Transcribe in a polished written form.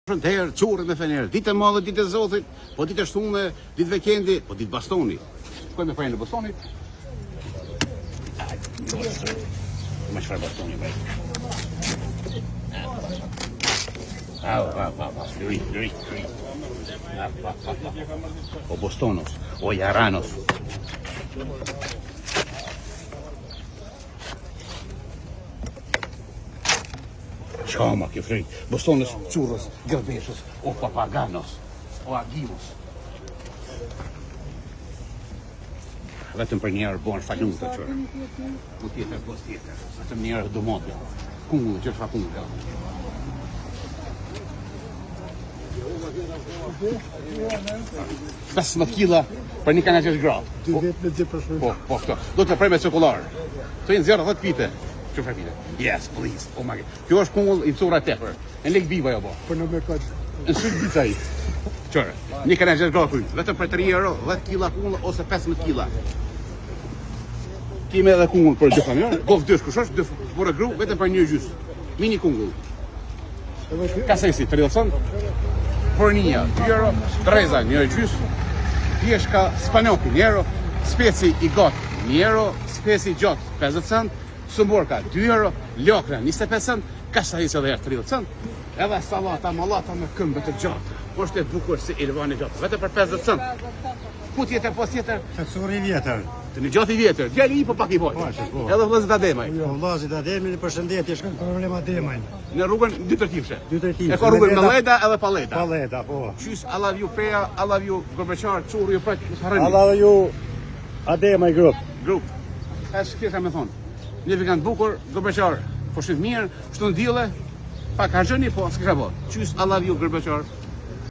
Shënter, curri me fener, ditë e madhe, ditë e zotit, po ditë e shtume, ditë vikendi, po ditë bastoni. Shkoj me prejnë e bastonit. Ma çfarë bastoni bre? Au, au, au, au, flori, flori, flori. Au, au, au, au. O bostonos, o jaranos. Çka ma kjo flori? Bostonës, Currës, Gërbeshës, o Papaganos, o Agimos. Vetëm për një herë bon falun të qërë. Po tjetër, po tjetër. Vetëm një herë domate. Kungull, që është kungull. Ja. 15 kila për një kanë 6 gradë. Dy vjet me dy për Po, po, këto. Do të prej me cirkular. Të jenë 0 10 pite. Që pite? Yes, please. Oh my god. Kjo është kungull i curra tepër. Në lek biba jo po. Për në me kod. Në sytë bica i. Qërë. Një kanë 6 gradë kuj. Vetëm për 3 euro, 10 kila kungull ose 15 kila. Kemi edhe kungull për dy familje. Golf dysh kush është? Dy burrë gru, vetëm për një gjys. Mini kungull. Kasesi, 30 cent. Pornia, 2 euro. Dreza, 1 euro gjys. Pjeshka, spanoku, 1 euro. Speci i got, 1 euro. Speci i gjatë, 50 cent. Sumborka, 2 euro. Lakra, 25 cent. Kasahic edhe herë 30 cent. Edhe sallata, mallata me këmbë të gjata. Është e bukur si Ilvani gjatë. Vetëm për 50 cent. Ku tjetër, po tjetër? Të curri vjetër. Të një gjatë i vjetër. Djali i po pak i boj. Po, po. Edhe vëllezët Ademaj. Po vllazit Ademin, përshëndetje, shkon problem Ademajn. Në rrugën dy tërtifshe. Dy tërtifshe. E ka rrugën me leda edhe pa leda. Pa leda, po. Qys, I love you Peja, I love you Gorbeqar, Curri ju pret, mos harroni. I love you Ademaj grup. Grup. E s'kisha me thonë. Një vikend bukur, Gorbeqar, po shif mirë, shtu në dile, pak harxhoni, po s'kisha bo. Qys, I love you Gorbeqar.